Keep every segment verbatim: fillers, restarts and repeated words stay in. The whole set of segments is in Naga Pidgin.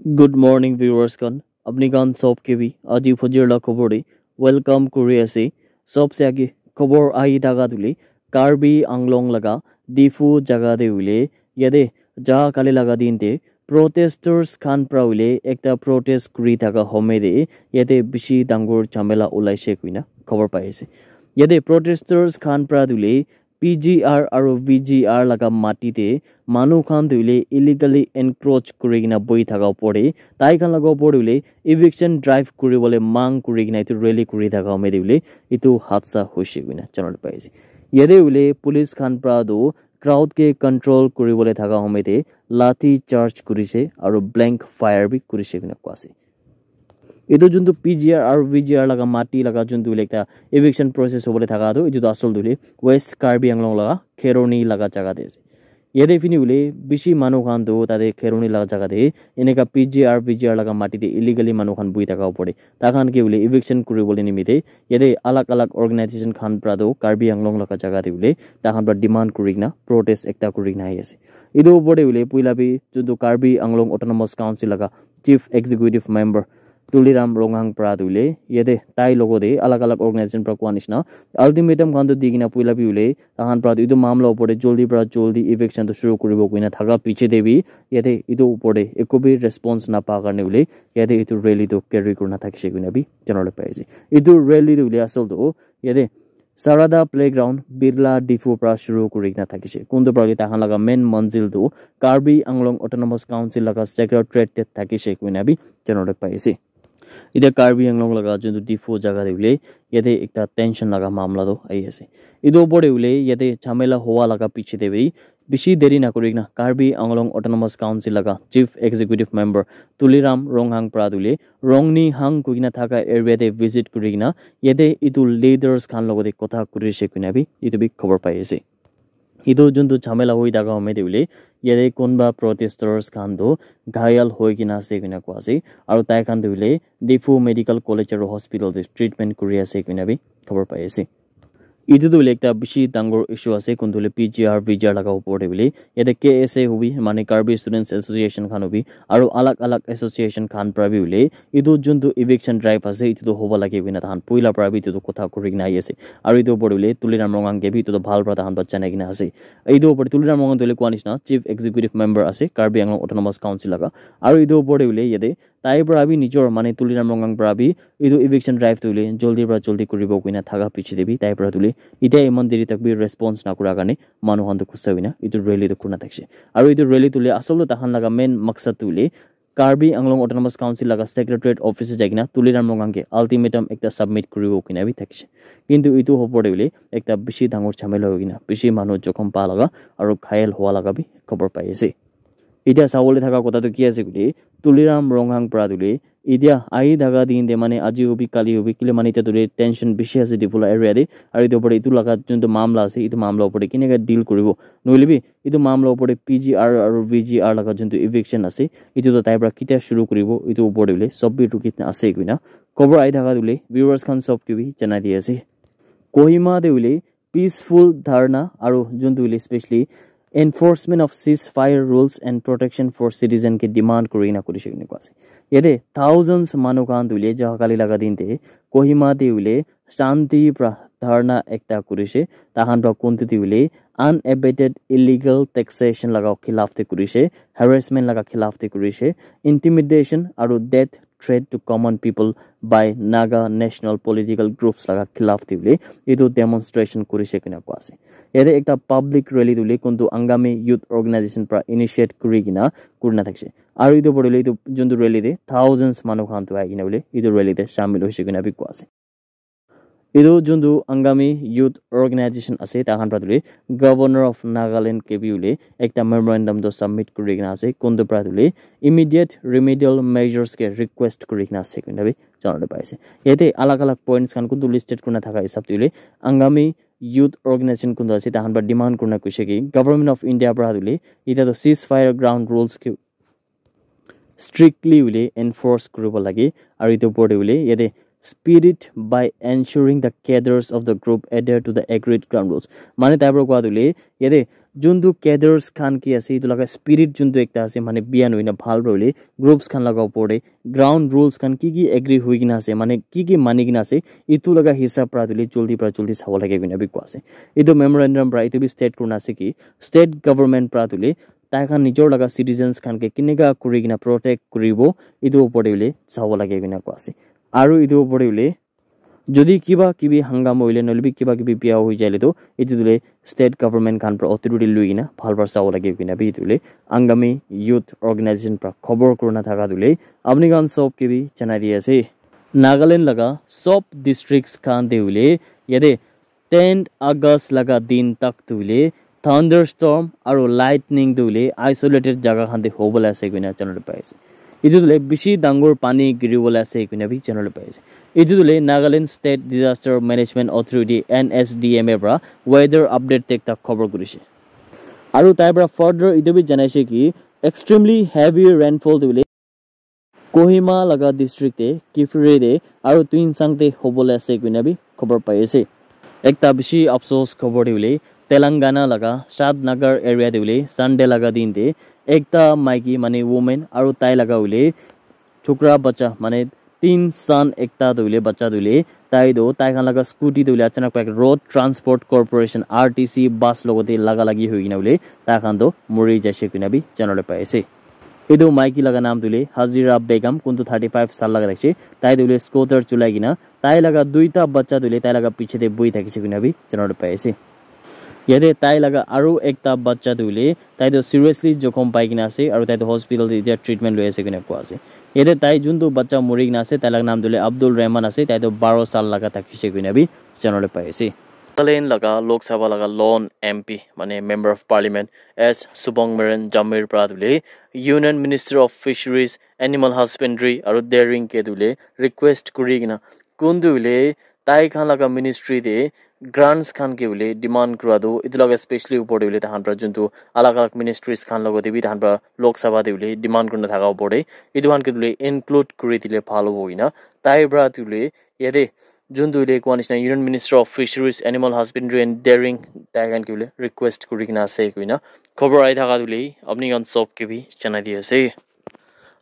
Good morning, viewers khan. Apni khan sob ke bi aji fajir la khobor de welcome kuri ase. Sob se age khobor ahi thaka tu hoile Karbi Anglong laga Diphu jaga te hoile, yate ja kali laga din te protesters khan pra hoile ekta protest kuri thaka home de yate bishi dangor jhamela ulaise koina khobor pai ase. Yate protesters khan pra tu hoile P G R aru V G R laga mati te manu khan tu hoile illegally encroach kuri kena bohi thaka opor te, tai khan laga opor te hoile eviction drive kuri bole mang kuri kena etu rally kuri thaka home te hoile etu hadsa hoise koina jana pai ase. Yate hoile police khan pra tu crowd ke control kuri bole thaka home te lathi charge kurise aru blank fire bi kurise koina koa ase. Etu juntu P G R aru V G R laga mati laga juntu hoile ekta eviction process hobole thaka tu etu tu asol tu hoile West Karbi Anglong laga Kheroni laga jaga te ase. Yate fini hoile bishi manu khan tu tate Kheroni laga jaga te eneka P G R V G R laga mati te illegally manu khan bohi thaka opor te tai khan ke hoile eviction kuri bole nimite yate alag alag organization khan pra tu Karbi Anglong laga jaga te hoile tai khan pra demand kuri kena protest ekta kuri kena ahi ase. Etu opor te hoile puila bi juntu Karbi Anglong Autonomous Council laga Chief Executive Member Tuliram Ronghang pra tu hoile yate tai logo te alag alag organization pra koa nishina ultimatum khan tu di kena puila bi hoile tai khan pra tu etu mamla opor te joldi pra joldi eviction tu shuru kuribo koina thaka piche te bi yate etu opor te eko bi response napa karne hoile yate etu rally tu carry kurina thakise koina bi janabole pai ase. Etu rally tu hoile asol tu yate Sarada Playground, Birla Diphu pra shuru kuri kena thakise. Kuntu pra hoile tai khan laga main manzil tu Karbi Anglong Autonomous Council laga secretariat te thakise koina bi janabole pai ase. Etia Karbi Anglong laga juntu Diphu jaga te hoile yate ekta tension laga mamla tu ahi ase. Etu opor te hoile yate jhamela howa laga piche te bi bishi deri na kuri kena Karbi Anglong Autonomous Council laga Chief Executive Member Tuliram Ronghang pra tu hoile Rongni Hang koi kena thaka area te visit kuri kena yate etu leaders khan logo te kotha kuri ase koina bi etu bi khobor pai ase. Etu juntu jhamela hoi thaka home te hoile yate kunba protesters khan tu ghayal hoi kena ase koina koa ase aru tai khan tu hoile Diphu Medical College aru Hospital te treatment kuri ase koina bi khobor pai ase. Etu tu hoile ekta bishi dangor issue ase kuntu hoile P G R V G R laga opor te hoile yate K S A hobi mane Karbi Students Association khan hobi aru alag alag association khan pra bi hoile etu juntu eviction drive ase etu tu hobo lage koina tai khan puila pra bi etu tu kotha kuri kena ahi ase. Aru etu opor te hoile Tuliram Ronghang ke bi etu tu bhal pra tai khan pra janai kena ase. Etu opor te Tuliram Ronghang tu hoile koa nishina Chief Executive Member ase Karbi Anglong Autonomous Council laga aru etu opor te hoile yate tai pra bi nijor mane Tuliram Ronghang pra bi etu eviction drive tu hoile joldi pra joldi kuribo koina thaka piche te bi tai pra tu hoile etia iman deri tak bi response na kura karne manu khan tu gussa hoina etu rally tu kurina thakise. Aru etu rally tu hoile asol tu tai khan laga main maksad tu hoile Karbi Anglong Autonomous Council laga secretariat office te jai kena Tuliram Ronghang ke ultimatum ekta submit kuribo koina bi thakise. Kintu etu opor te hoile ekta bishi dangor jhamela hoi kena bishi manu jokhom pa laga aru ghayal howa laga bi khobor pai ase. Etia sabole thaka kotha tu ki ase koile Tuliram Ronghang pra tu hoile etia ahi thaka din te mane aji hobi kali hobi kile mane etia tu hoile tension bishi ase Diphu la area te aru etu opor te etu laga juntu mamla ase etu mamla opor te keneka deal kuribo nohoile bi etu mamla opor te P G R aru V G R laga juntu eviction ase etu tu tai pra ketia shuru kuribo etu opor te hoile sob bi rukhi kena ase koina khobor ahi thaka tu hoile viewers khan sob ke bi janai di ase. Kohima te hoile peaceful dharna aru juntu hoile specially enforcement of ceasefire rules and protection for citizen ke demand kuri kena kuri shey koina koa ase. Yate thousands manu khan tu hoile jaga kali laga din te Kohima te hoile shanti pra dharna ekta kuri she. Tai khan pra kuntu te hoile unabated illegal taxation laga khilaf te kuri she, harassment laga khilaf te kuri she, intimidation aru death threat to common people by Naga national political groups laga khilaf te hoile etu demonstration kuri she koina koa ase. Yate ekta public rally tu hoile kuntu Angami Youth Organization pra initiate kuri kena kuri na thakishe. Aru etu opor te hoile etu juntu rally te thousands manu khan tu ahi kena hoile etu rally te shamil hoise koina bi koa ase. Etu juntu Angami Youth Organization ase, tai khan pra tu hoile Governor of Nagaland ke bi hoile ekta memorandum tu submit kuri kena ase, kuntu pra tu hoile immediate remedial measures ke request kuri kena ase koina bi janabole pai ase. Yate alag alag points khan kuntu listed kurina thaka hisab tu hoile Angami Youth Organization kuntu ase, tai khan pra demand kurina koishe ki Government of India pra tu hoile eta tu ceasefire ground rules ke strictly hoile enforce kuribo lage, aru etu opor te hoile yate spirit by ensuring the cadres of the group adhere to the agreed ground rules. Mane tai para koa tu hoile yate juntu cadres khan ki ase, etu laga spirit juntu ekta ase, mane bian hoina bhal para hoile groups khan laga opor te ground rules khan ki ki agree hoi kena ase, mane ki ki mani kena ase, etu laga hisab para tu hoile joldi para joldi sabo lage koina bi koa ase. Etu memorandum para etu bi state kurina ase ki state government para tu hoile tai khan nijor laga citizens khan ke kineka kuri kena protect kuribo, etu opor te hoile sabo lage koina koa ase. Aru etu opor te hoile jodi kiba kibi hangama hoile nohoile bi kiba kibi bia hoi jaile tu etu tu hoile state government khan para authority lui kena bhal para sabo lage koina bi etu hoile Angami Youth Organization para khobor kurina thaka tu hoile apni khan sob ke bi janai di ase. Nagaland laga sob districts khan te hoile yate tenth August laga din tak tu hoile thunderstorm aru lightning tu hoile isolated jaga khan te hobole ase koina janabole pai ase. Etu tu hoile bishi dangor pani giribole ase koina bi janabole pai ase. Etu tu hoile Nagaland State Disaster Management Authority, N S D M A, para weather update te ekta khobor kurise. Aru tai para further etu bi janaise ki extremely heavy rainfall tu hoile Kohima laga district te, Kiphire te, aru Tuensang te hobole ase koina bi khobor pai ase. Ekta bishi afsos khobor te hoile Telangana laga Shad Nagar area te hoile Sunday laga din te ekta maiki mane woman aru tai laga hoile chokra bacha mane teen son ekta tu hoile bacha tu hoile tai tu tai khan laga scooty tu hoile achanak para road transport corporation R T C bus logote laga lagi hoi kena hoile tai khan tu mori jaise koina bi janabole pai ase. Etu maiki laga naam tu hoile Hazira Begum, kuntu thirty five saal laga thakise. Tai tu hoile scooter cholai kena tai laga duita bacha tu hoile tai laga piche te bohi thakise koina bi janabole pai ase. Yate tai laga aru ekta bacha tu hoile tai tu seriously jokhom pai kena ase aru tai tu hospital te etia treatment loi ase koina koa ase. Yate tai juntu bacha mori kena ase tai laga naam tu hoile Abdul Rahman ase, tai tu baro saal laga thakise koina bi janabole pai ase. Nagaland laga Lok Sabha laga lone M P mane Member of Parliament S Subong Meren Jamir para tu hoile Union Minister of Fisheries, Animal Husbandry aru Dairying ke tu hoile request kuri kena kuntu hoile tai khan laga ministry te grants khan ke hoile demand kura tu etu laga specially upor te hoile tai khan para juntu alag alag ministries khan logote bi tai khan para Lok Sabha te hoile demand kurina thaka upor te etu khan ke tu hoile include kuri dile bhal hobo koina tai para tu hoile yate juntu hoile koa nishina Union Minister of Fisheries, Animal Husbandry and Dairying tai khan ke hoile request kuri kena ase koina khobor ahi thaka tu hoile apni khan sob ke bi janai di ase.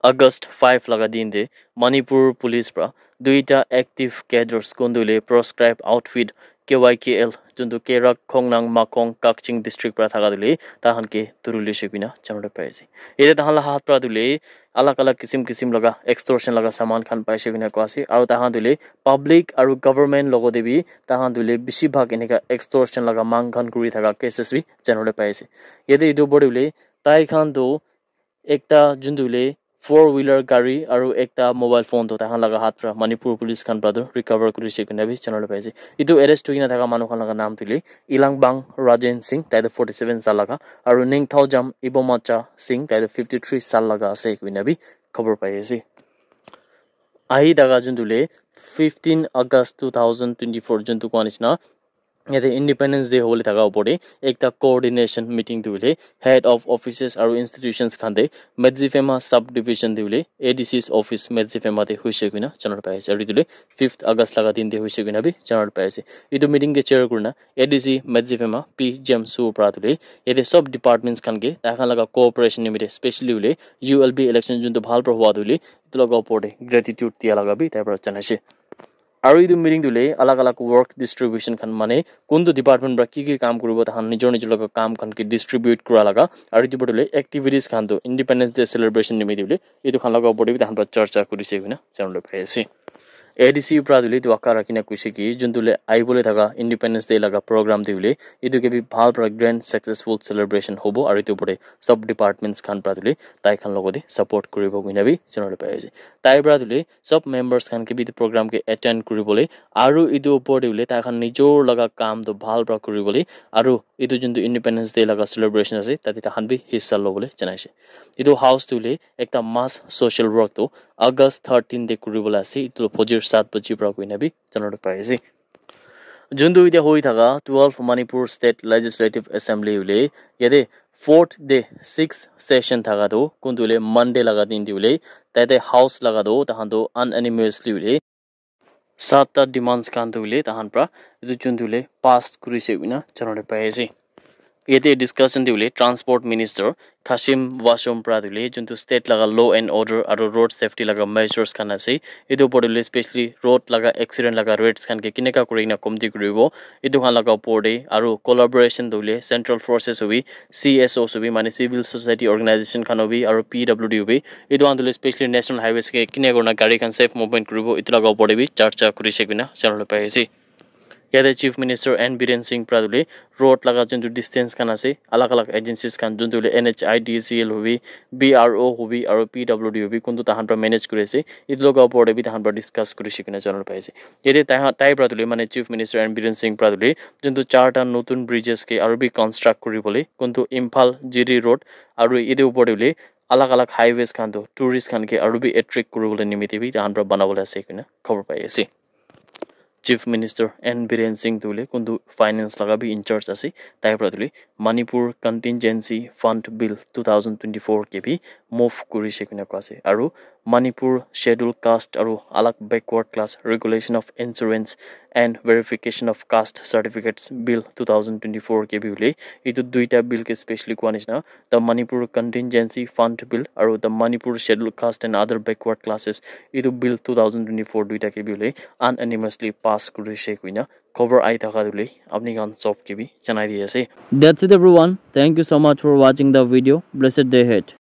August five laga din te Manipur Police para duita active cadres kuntu hoile proscribed outfit K Y K L juntu Kerak, Khongnang, Makong, Kakching district para thaka tu hoile tai khan ke thuri loise koina janabole pai ase. Yate tai khan laga hath para tu hoile alag alag kisim kisim laga extortion laga saman khan paise koina koa ase aru tai khan tu hoile public aru government logote bi tai khan tu hoile bishi bhag eneka extortion laga mang khan kuri thaka cases bi janabole pai ase. Yate etu opor te hoile tai khan tu ekta juntu hoile four wheeler gari aru ekta mobile phone tu tai khan laga hath para Manipur Police khan para tu recover kurise koina bi janabole pai ase. Etu arrest hoi kena thaka manu khan laga naam tu hoile Ilangbang Rajen Singh, tai tu forty seven saal laga, aru Ningthaojam Ibomacha Singh, tai tu fifty three saal laga ase koina bi khobor pai ase. Ahi thaka juntu hoile fifteen August two thousand twenty four juntu koa nishina yate Independence Day hobole thaka opor te ekta coordination meeting tu hoile head of offices aru institutions khan te Medziphema subdivision te hoile A D C's office Medziphema te hoise koina janabole pai ase. Aru etu hoile fifth August laga din te hoise koina bi janabole pai ase. Etu meeting ke chair kurina A D C Medziphema P Jemsu para tu hoile yate sob departments khan ke tai khan laga cooperation nimite specially hoile U L B election juntu bhal para hua tu hoile etu laga opor te gratitude dia laga bi tai para janaise. Aru etu meeting tu hoile alag alag work distribution khan mane kuntu department para ki ki kam kuribo tai khan nijor nijor laga kam khan ke distribute kura laga aru etu opor te hoile activities khan tu Independence Day celebration nimite hoile etu khan laga opor te bi tai khan para charcha kurise koina janabole pai ase. A D C para tu hoile etu akka rakhi na koise ki juntu hoile ahibole thaka Independence Day laga program te hoile etu ke bi bhal para grand successful celebration hobo aru etu opor te sob departments khan para tu hoile tai khan logote support kuribo koina bi janabole pai ase. Tai para tu hoile sob members khan ke bi etu program ke attend kuribole aru etu opor te hoile tai khan nijor laga kam tu bhal para kuribole aru etu juntu Independence Day laga celebration ase tate tai khan bi hissa lobole janaise. Etu house tu hoile ekta mass social work tu August thirteen te kuribole ase, etu fajr saat baji para koina bi janabole pai ase. Juntu etia hoi thaka twelve Manipur State Legislative Assembly hoile yate fourth day sixth session thaka tu kuntu hoile Monday laga din te hoile tate house laga tu tai khan tu unanimously hoile Satta demands khan tu hoile tahan pra etu chun tu hoile pass kurise koina janabole pai ase. Yate discussion te hoile Transport Minister Khashim Vashum pra tu hoile juntu state laga law and order aru road safety laga measures khan ase, etu opor te hoile specially road laga accident laga rates khan ke kineka kuri kena komti kuribo, etu khan laga opor te aru collaboration tu hoile central forces hobi, C S Os hobi, mane civil society organization khan hobi aru P W D hobi, etu khan tu hoile specially national highways ke kineka kurina gari khan safe movement kuribo, etu laga opor te bi charcha kurise koina janabole pai ase. Yate Chief Minister N Biren Singh pra tu hoile road laga juntu distance khan ase, alag alag agencies khan juntu hoile N H I D C L hobi, B R O hobi aru P W D hobi kuntu tahan pra manage kuri ase, etu laga opor te bi tahan pra discuss kurise koina janabole pai ase. Yate tai, tai pra tu hoile mane Chief Minister N Biren Singh pra tu hoile juntu charta notun bridges ke aru bi construct kuribole kuntu Imphal Jiri Road aru etu opor te hoile alag alag highways khan tu tourist khan ke aru bi attract kuribole nimite bi tahan pra banabole ase koina khobor pai ase. Chief Minister N Biren Singh tu hoile kuntu finance laga bi in charge ase, tai pra tu hoile Manipur Contingency Fund Bill two thousand twenty-four ke bi move kurise koina koa ase aru Manipur Schedule Caste aru alag backward class Regulation of Insurance and Verification of Caste Certificates Bill two thousand twenty-four ke bi hoile etu duita bill ke specially koa nishina the Manipur Contingency Fund Bill aru the Manipur Schedule Caste and Other Backward Classes etu bill two thousand twenty-four duita ke bi hoile unanimously pass kurise koina khobor ahi thaka tu hoile apni khan sob ke bi janai di ase. That's it everyone. Thank you so much for watching the video. Blessed day ahead.